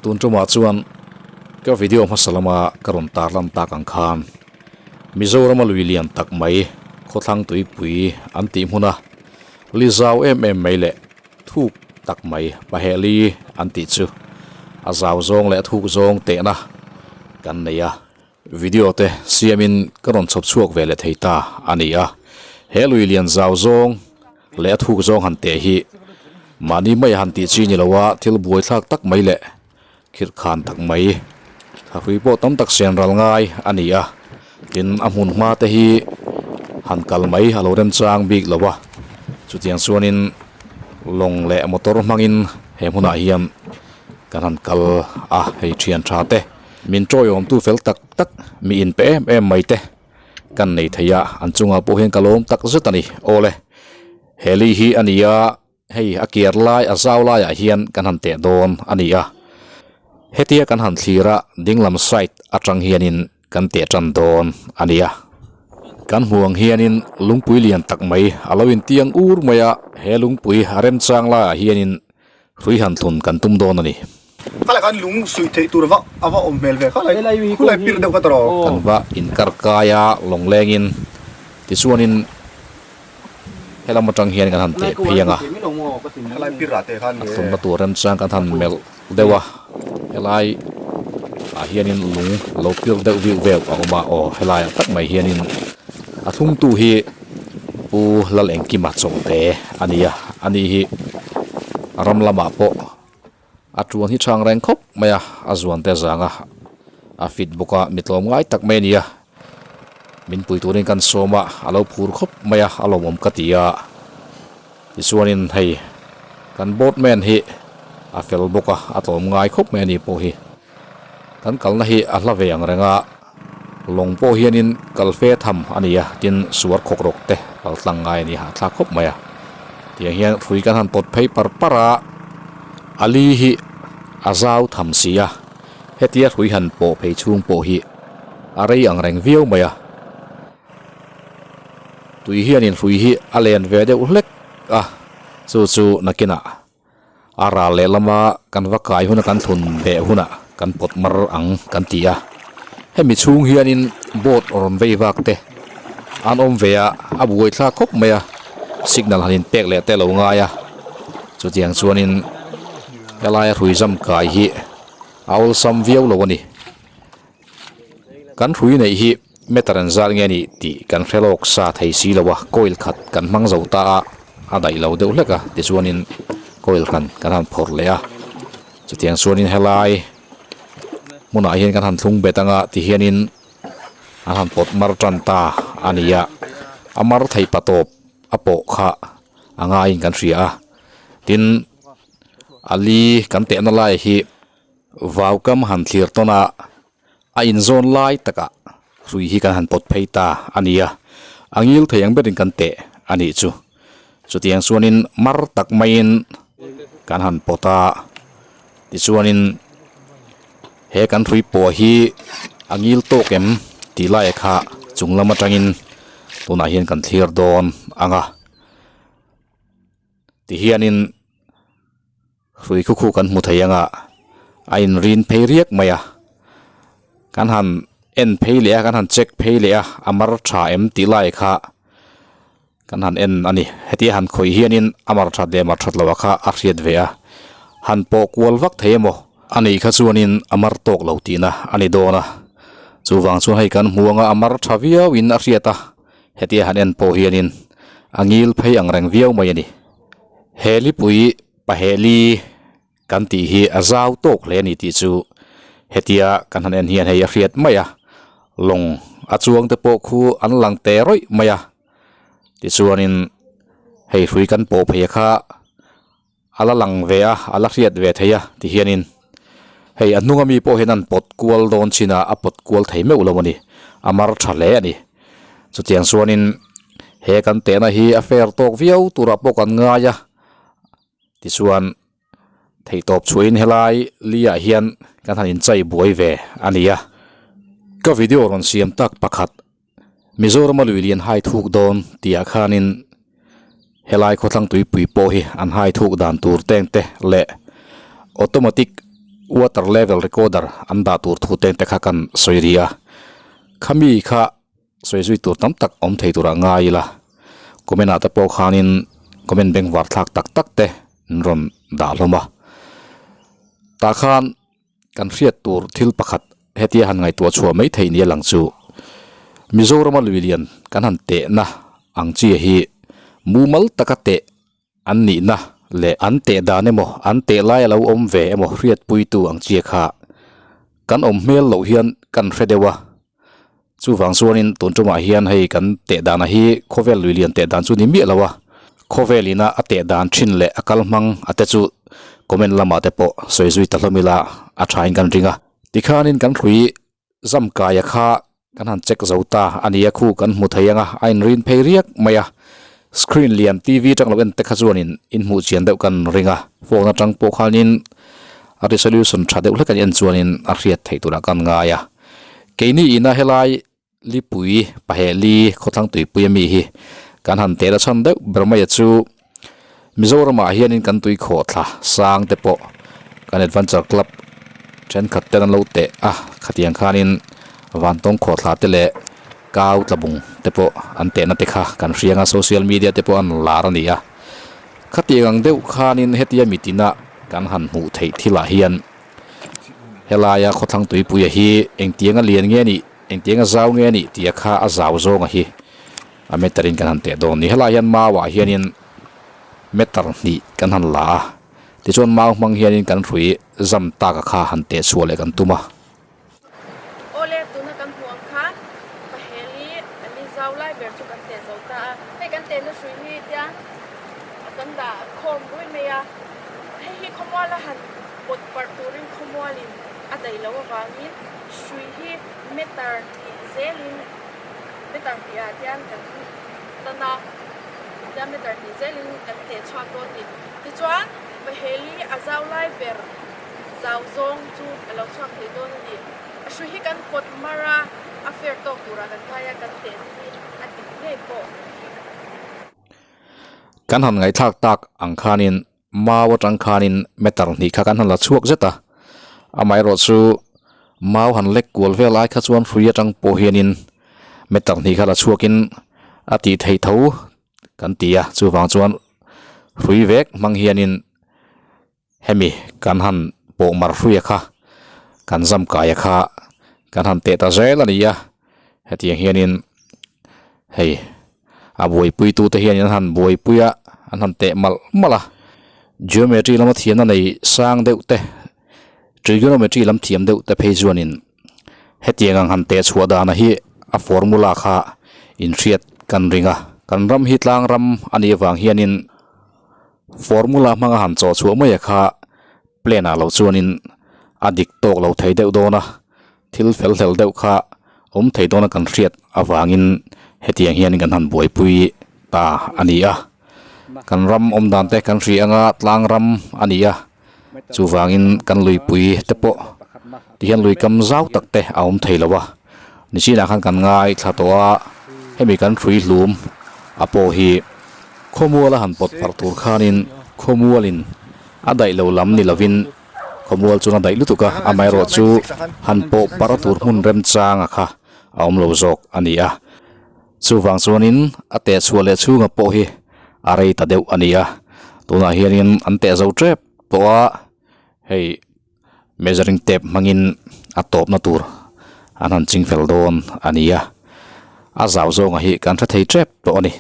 Tun tumah chuan ka video hmasa lama ka rawn tarlan tak ang khan Mizorama lui lian tak mai khawthlang tuipui an tih hmuna li zau em em mai leh thuk tak mai pahehli an tih chu a zau zawng leh a thuk zawng tehna kan nei a. Video te siamin ka rawn chhawp chhuak ve leh thei ta a ni a, he lui lian zau zawng leh a thuk zawng han teh hi mahni mai a han tih chi ni lo a, thil buaithlak tak mai leh khirh khan tak mai thahrui pawh tam tak sian ral ngai a ni a, tin a hmun hma te hi han kal mai a lo remchang bik lo a, chutiang chuanin lawng leh motor hmangin he hmunah hian kan han kal a, hei thian tha te. Min tawiawmtu fel tak tak, mi inpe em em mai te kan nei thei a, an chungah pawh hian ka lawm tak zet a ni. Aw le, he li hi a ni a, hei a kiar lai a zau laiah hian kan han teh dawn a ni a. Hetia kan han thlir a, dinglam side atang hianin kan teh tan dawn a ni a. Kan hmuh ang hianin lungpui lian tak mai a lo intiang ur mai a, he lungpui a remchang laiah hianin Hrui han thlun kan tum dawn a ni. Khalai khan lung suih theih tur va a va awm hmel ve khalai khulai pir deuh kha ta rawh. Kan va inkar kai a lawng lengin tichuanin helam atang hian kan han teh phei ang a. Khalai pir ah te khan A thlunna tur remchang kan han melh deuh a, helai ah hianin lung lo pir deuh viu veu a awm a aw helai ah tak mai hianin a thlungtu hi Pu Lalengkima Chawngte a ni a, ani hi ram lamah pawh a tuan hi chhang reng khawp mai a, a zuan te zang a, a fit bawk a, mi tlawm ngai tak mai a ni a, min pui turin kan sawm a, a lo phur khawp mai a, a lawmawm ka ti a, tichuanin hei kan boatman hi a fel bawk a, a tlawm ngai khawp mai a ni pawh hi, kan kalna hi a hla ve ang reng a. Lawng pawh hianin kal fe tham a ni a, tin suar khawk rawk te pal tlang ngai a ni hahthlak khawp mai a. Tiang hian hrui kan han pawt phei par par a, a li hi a zau tham si a, hetia hrui han pawh phei chhung pawh hi a rei ang reng viau mai a. Tui hianin hrui hi a len ve deuh hlek a, chu chu nakinah A ral lehlama kan va kai huna kan thlun beh hunah kan pawt mar ang kan ti a. Hemi chhung hianin boat rawn vei vak te an awm ve a, a buaithlak khawp mai a, signal han inpek leh te a lo ngai a. Chutiang chuanin helaia hrui zam kai hi a awlsam viau lo a ni. Kan hrui neih hi meter an zat nge nih tih kan hre lawk sa thei si lo a, coil khat kan hmang zo ta a, a daih lo deuh hlek a, tichuanin coil hran kan han phawrh leh a, chutiang chuanin helai hmunah hian kan han thlung bet anga tihianin an han pawt mar tan ta a ni a, a mar thei pa tawp a pawh kha a ngaiin kan hria a, tin a li kan tehna lai hi. Vaukam han thlir tawn a, a inzawn lai takah hrui hi kan han pawt phei ta a ni a, a ngil thei ang berin kan teh a nih chu. Chutiang chuanin mar tak maiin kan han pawt a, tichuanin he kan hrui pawh hi a ngil tawk em tih lai kha chung lam atangin tunah hian kan thlir dawn ang a, tihianin. Hrui khu khu kan hmu thei anga a inrin phei riak mai a, kan han en phei leh a kan han check phei leh a a mar tha em tih lai kha kan han en a ni hetia han khawih hianin a mar that leh mar that loh kha a hriat ve a han pawh kual vak thei emaw a nih kha chuanin a mar tawk lo tihna a ni dawn a chuvang chuan hei kan hmu anga a mar tha viau in a hriat a hetia han en pawh hianin a ngil phei ang reng viau mai a ni. He lipui pahehli kan tih hi a zau tawk hle a ni tih chu hetia kan han en hian hei a hriat mai a, lawng a chuang te pawh khu an lang teh rawih mai a, tichuanin hei hrui kan pawh phei kha a la lang ve a, a la hriat ve thei a tihianin hei a hnunga mi pawh hian an pawt kual dawn chin a, a pawt kual thei meuh lo a ni, a mar tha hle a ni. Chutiang chuanin he kan tehna hi a fair tawk viau turah pawh kan ngai a, tichuan theihtawp chhuahin helai li ah hian kan han inchai buai ve a ni a. Ka video rawn siam tak pakhat Mizorama lui lian hai thuk dawn tih ah khanin helai khawthlang tuipui pawh hi an hai thuk dan tur teng te leh automatic. Water level recorder an dah tur thu teng te kha kan sawi ri a, khami kha sawi zui tur tam tak awm thei turah ngai ila, comment ah te pawh khanin comment bengvar thlak tak tak te an rawn dah hlawm a, tah khan kan hriat tur thil pakhat hetia han ngaihtuah chhuah mai theih nia lang chu Mizorama lui lian kan han tehna ang chi hi mumal taka teh An nihna leh an teh dan emaw, an teh lai a lo awm ve emaw hriatpuitu ang chia kha kan awm hmel loh hian kan hre deuh a. Chuvang chuanin tun tumah hian hei kan teh dana hi khawvel lui lian teh dan chu ni miah lo a, khawvel ina a teh dan thin leh a kal hmang a te chu comment lamah te pawh sawi zui ta hlawm ila a thain kan ring a. Tikhanin kan hrui Zamkaia kha kan han check zo ta a nia khu kan hmu thei anga a inrin phei riak mai a, screen lian TV atang lo en te kha chuanin inhmuh chian deuh kan ring a, phone atang pawh khanin a resolution tha deuh hlek an en chuanin a hriat theih turah kan ngai a. Keini ina helai lipui paheh li khawthlang tuipui ami hi kan han tel a chhan deuh ber mai a chu Mizoramah hianin kan tui khawhthla sang te pawh kan adventure club thenkhat ten an lo teh a, khatiang khanin vantawng khawhthla te leh kau tlabung te pawh an tehna te kha kan hriang a, social media te pawh an lar a ni a. Khatiang ang deuh khanin hetia mitina kan han hmuh theih thilah hian helaia khawthlang tuipuia hi engtianga lian nge nih, engtianga zau nge nih tih a kha a zau zawnga hi. A meter in kan han teh dawn ni. Helai hian mau ah hianin meter hnih kan han la a, tichuan mau hmang hianin kan hrui zam tak a kha han teh chhuah leh kan tum a. Awle, tuna kan hmuh ang khan Paheli a ni zau lai ber chu kan teh zo ta a. Hei kan tehna hrui hi tiang kan dah khawm rui mai a, hei hi khawmuala han pawt parh turin khawmualin a daih loh avangin hrui hi meter hnih zelin Meter hnih ah hian kan tan a, tichuan meter hnih zelin kan teh chhuak dawn a ni. Tichuan Paheli a zau lai ber zau zawng chu a lo chhuak thei dawn a ni. A hrui hi kan pawt mar a, a fair tawk turah kan ngai a, kan tehna hi a dik ngei pawh kan ring. Kan han ngaihthlak tak ang khanin Mau atang khanin meter hnih kha kan han la chhuak zet a, amaherawh chu mau han lek kual vel ai kha chuan hrui atang pawh hianin meter hnih kha la chhuakin a tih theih tho kan ti a, chuvang chuan hrui vek hmang hianin hemi kan han pawh mar hruia kha kan zam kaia kha kan han teh ta zel a ni a, hetiang hianin hei. A buaipuitute hian an han buaipui a, an han teh malh malh a. Geometry lama thiamna nei sang deuh te, trigonometry lam thiam deuh te phei chuanin hetiang ang han teh chhuah dana hi a formula kha inhriat kan ring a. Kan ram hi tlang ram a nih avang hianin formula hmanga han chawh chhuah mai a kha plane ah lo chuanin a dik tawk lo thei deuh dawn a. Thil fel hlel deuh kha awm thei dawna kan hriat avangin hetiang hian kan han buaipui ta a ni a. Kan ram awm dan te kan hria anga tlang ram a ni a, chuvangin kan luipui te pawh tihian lui kam zau tak te a awm thei lo a. Nichinah khan kan ngaithla tawh a, hemi kan hrui hlum a pawh hi khawmuala han pawt parh tur khanin khawmualin a daih lo lam ni lovin, Khawmual chuan a daih lutuk a, amaherawh chu han pawh parh tur hmun remchanga kha a awm lo zawk a ni a. Chuvang chuanin a teh chhuah leh chhunga pawh hi a rei ta deuh a ni a. Tunah hianin an teh zo tep tawh a, hei measuring tape hmangin a tawpna tur an han ching fel dawn a ni a. A zau zawnga hi kan hre thei tep tawh a ni.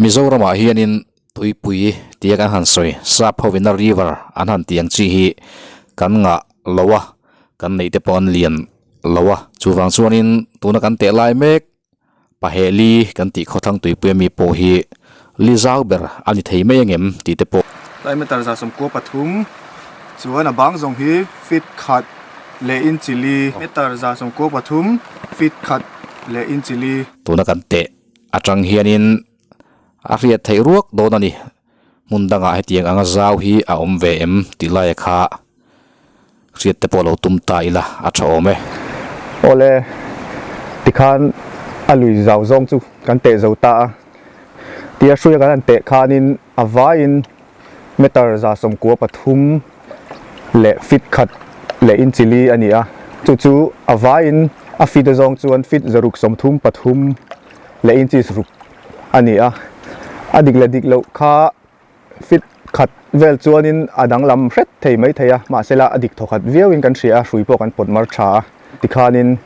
Mizoramah hianin Tuipui tia kan han sawi, sap hovina river an han tih ang chi hi kan ngah lo a, kan neih te pawh an lian lo a. Chuvang chuanin tuna kan teh lai mek Pahehli kan tih khawthlang tuipui ami pawh hi li zau ber a ni thei mai angem tih te pawh. Tlai meter 13 chuan a bang zawng hi feet khat leh inchi li. Meter 13 feet khat leh inchi li. Tuna kan teh atang hianin A hriat theih ruak dawn a ni. Hmun dangah hetiang anga zau hi a awm ve em tih laia kha hriat te pawh lo tum ta ila a tha awm e. Awle, tikhan a lui zau zawng chu kan teh zo ta a. Tia hruia kan han teh khanin a vaiin meter 93 leh feet khat. leh inchi li a ni a, chu chu a vaiin a feet a zawng chuan feet 633 leh inches ruk a ni a, a dik leh dik loh kha feet khat vel chuanin a danglam hret thei mai thei a, mahsela a dik thawkhat viauin kan hria a, hrui pawh kan pawt mar tha a, tikhanin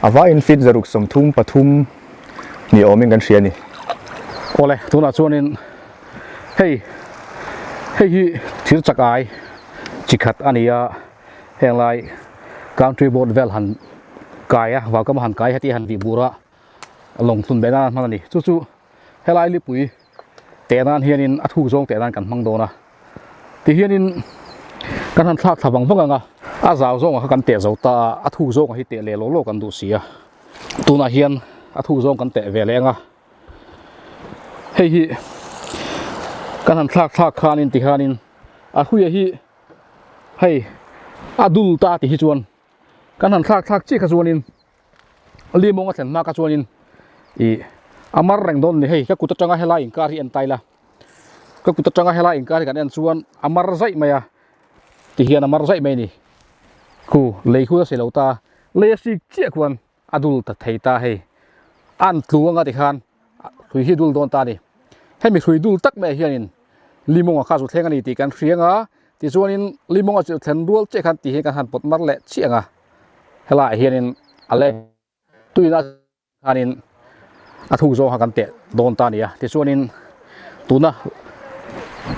a vaiin feet 633 ni awmin kan hria a ni. Awle, tunah chuanin hei hei hi thir chak ai chi khat a ni a, heng lai country boat vel han kai a, vaukam a han kai heti han vih bur a, lawng tlun beh nan a hman a ni. Chu chu helai lipui teh nan hianin a thuk zawng teh nan kan hmang dawn a, tihianin kan han thlak thla vang vang ang a, a zau zawngah kha kan teh zo ta a, a thuk zawngah hi teh leh lawk lawk kan duh si a, tunah hian a thuk zawng kan teh ve leh ang a, hei hi kan han thlak thlak khanin tikhanin a hruia hi hei a dul ta tih hi chuan kan han thlak thlak chiah kha chuanin li mawng a thlen hma kha chuanin ih a mar reng dawn a ni hei ka kut atanga helai inkar hi en ta ila ka kut atanga helai inkar hi kan en chuan a mar zaih mai a ti hian a mar zaih mai a ni khu lei khu a si lo ta lei a sik chiah khuan a dul ta thei ta hei a an tlu anga tikhan hrui hi dul dawn ta a ni hemi hrui dul tak mai ah hianin limawng a kha zu thleng a ni tih kan hria ang a tichuanin limawng a chu thlen rual chiah khan tih hi kan han pawt mar leh chiah ang a helaiah hianin a leng tuina khanin a thuk zawng kha kan teh dawn ta a ni a tichuanin tuna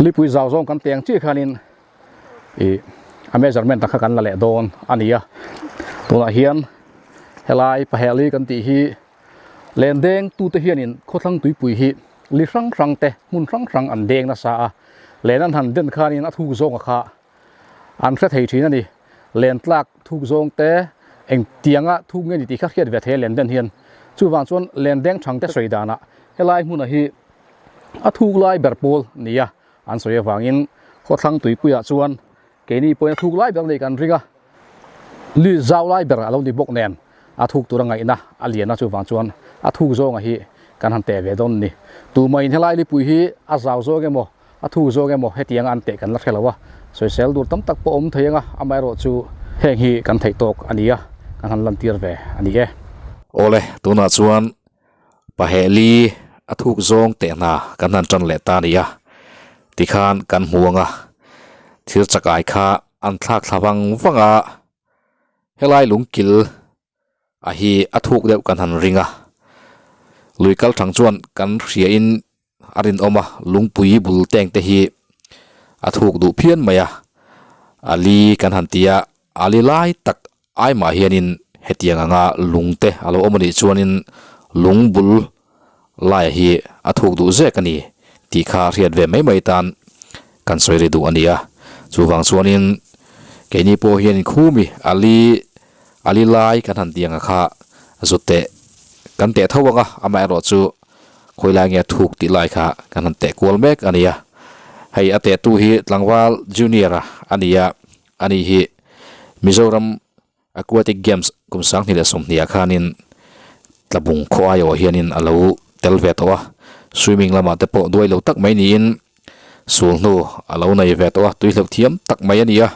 lipui zau zawng kan teh ang chiah khanin ih a measurement ang kha kan la leh dawn a ni a tunah hian helai paheli kan tih hi len deng tute hianin khawthlang tuipui hi li hrang hrang te hmun hrang hrang an deng nasa a len an han den khanin a thuk zawnga kha an hre thei thin a ni len tlak thuk zawng te eng tianga thuk nge ni tih kha hriat ve thei a len den hian chuvang chuan len deng thang te sawi danah helai hmunah hi a thuk lai ber pawl ni a. An sawi avangin khawthlang tuipuiah chuan keini pawhin a thuk lai ber nei kan ring a, li zau lai ber a lo ni bawk nen a thuk tura ngaihna a lian a, chuvang chuan a thuk zawnga hi kan han teh ve dawn a ni. Tumahin helai lipui hi a zau zawng emaw a thuk zawng emaw hetianga an teh kan la hre lo a, sawisel dur tam tak pawh awm thei ang a, amaherawh chu heng hi kan theih tawk a ni a, kan han lantir ve a ni e. Awle, tunah chuan Pahehli a thuk zawng teh hna kan han tan leh ta a ni a, tikhan kan hmu ang a, thil chakai kha an thlak thla vang vang a, helai lungkil a hi a thuk deuh kan han ring a, lui kal thang chuan kan hria in a rinawm a, lungpui bul teng te hi a thuk duh phian mai a, a li kan han ti a, a li lai tak ai mah hianin hetiang anga lung te a lo awm a nih chuanin lung bul laia hi a thuk duh zek a ni tih kha hriat ve mai mai tan kan sawi ri duh a ni a, chuvang chuanin keini pawh hianin khumi a li a li lai kan han ti ang a kha zut teh kan teh tho ang a, amaherawh chu khawi lai nge a thuk tih lai kha kan han teh kual mek a ni a, hei a tehtu hi tlangval junior a a ni a, a ni hi Mizoram Aquatic Games kum 2020 ah khanin Tlabung khaw aiawh hianin a lo tel ve tawh a, swimming lamah te pawh duai lo tak mai niin sul hnu a lo nei ve tawh a, tui hleuh thiam tak mai a ni a.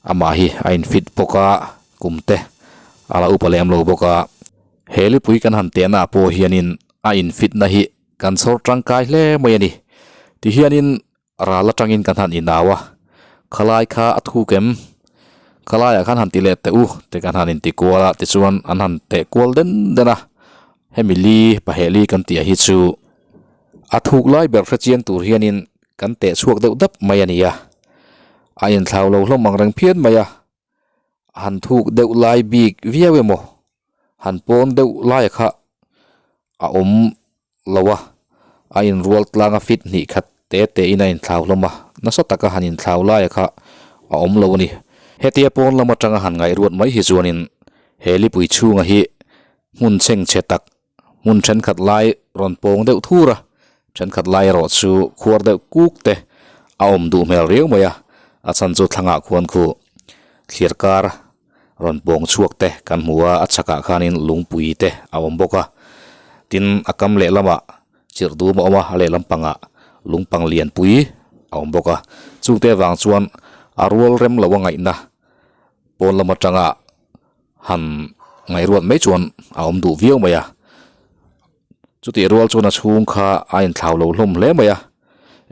Amah hi a infit bawk a, kum te a la upa lem lo bawk a. He lipui kan han tehna ah pawh hianin a infitna hi kan chhawr tangkai hle mai a ni. Tihianin ral atangin kan han inau a, khalai kha a thuk em? Khalaiah khan han ti leh teh u te kan han inti kual a, tichuan an han teh kual den den a. Hemi li paheh li kan tih ah hi chu a thuk lai ber hrechiang tur hianin kan teh chhuak deuh dap mai a ni a, a inthlau lo hlawm ang reng phian mai a, han thuk deuh lai bik viau emaw han pawn deuh laia kha a awm lo a, a inrual tlang a fit hnih khat te te in a inthlau hlawm a, nasa taka han inthlau laia kha a awm lo a ni. Hetia pawn lam atanga han ngaihruat mai hi chuanin he lipui chhunga hi hmun chhengchhe tak Hmun thenkhat lai rawn pawng deuh thur a, thenkhat lai erawh chu khuar deuh kuk te a awm duh hmel riau mai a, a chhan chu thlangah khuan khu thlir kar rawn pawng chhuak te kan hmu a, a chhakah khanin lungpui te a awm bawk a, tin a kam lehlamah chirh dum a awm a, a lehlam pangah lungpang lianpui a awm bawk a, chungte avang chuan a rual rem lo a ngaihna. Pawn lam atanga han ngaihruat mai chuan a awm duh viau mai a, chutih rual chuan a chhung kha a inthlau lo hlawm hle mai a,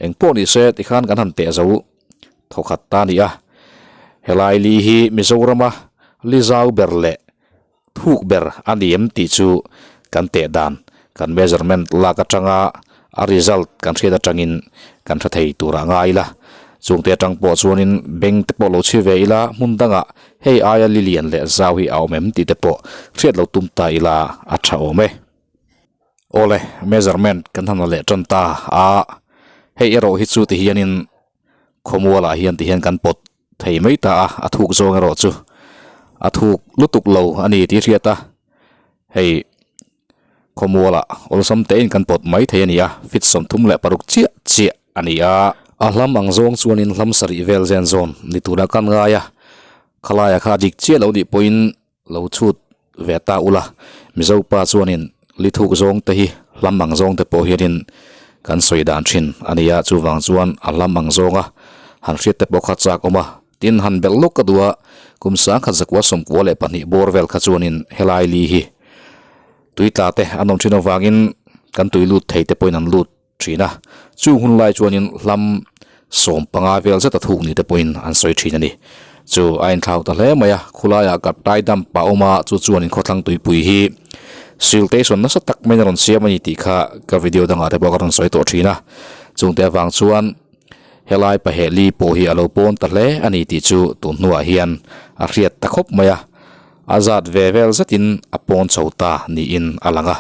eng pawh ni se tikhan kan han teh zo thawkhat ta a ni a, helai li hi Mizorama li zau ber leh Thuk ber a ni em tih chu kan teh dan, kan measurement lak atanga a result kan hriat atangin kan hre thei tur a ngai ila. Chungte atang pawh chuanin beng te pawh lo chhi ve ila, hmun dangah hei aia li lian leh zau hi a awm em tih te pawh hriat lo tum ta ila a tha awm e. Awle, measurement kan han la leh tan ta a, hei erawh hi chu ti hianin khawmualah hian ti hian kan pawt thei mai ta a, a thuk zawng erawh chu a thuk lutuk lo a ni tih hriat a, hei khawmualah awlsam tein kan pawt mai thei a ni a, feet 36 chiah chiah a ni a. A hlam ang zawng chuanin hlam sarih vel zen zawn ni tura kan ngai a, khalaia kha a dik chiah lo nih pawhin Lo chhut ve ta ula, Mizo pa chuanin li thuk zawng te hi hlam ang zawng te pawh hianin kan sawi dan thin a nia, chuvang chuan a hlam ang zawnga han hriat te pawh kha chak awm a, tin han belh lawk ka duh a, kum 1992 bawr vel kha chuanin helai li hi tui tla te an awm thin avangin kan tui lut thei te pawhin an lut thin a, chung hun lai chuanin hlam 15 vel zet a thuk ni te pawhin an sawi thin a ni. Chu a inthlau ta hle mai a, khulaiah ka tai dam pah awm a, chu chuanin khawthlang tuipui hi siltation nasa tak maiin a rawn siam a ni tih kha ka video dangah te pawh ka rawn sawi tawh thin a, chungte avang chuan helai paheh li pawh hi a lo pawn ta hle a ni tih chu tun hnuah hian a hriat ta khawp mai a. A zat ve vel zetin a pawn chho ta niin a lang a,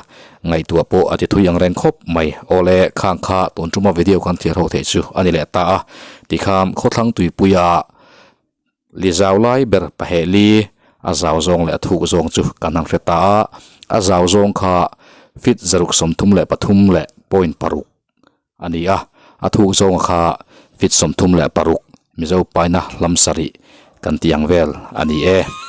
ngaihtuah pawh a ti thui ang reng khawp mai. Awle, khang kha tun tuma video kan thlir ho theih chu a ni leh ta a, tikhan khawthlang tuipuia li zau lai ber paheh li a zau zawng leh a thuk zawng chu kan han hre ta a, a zau zawng kha feet 633 leh point paruk a ni a, a thuk zawnga kha feet 36 Mizo paina hlam sarih kan tih ang vel a ni e.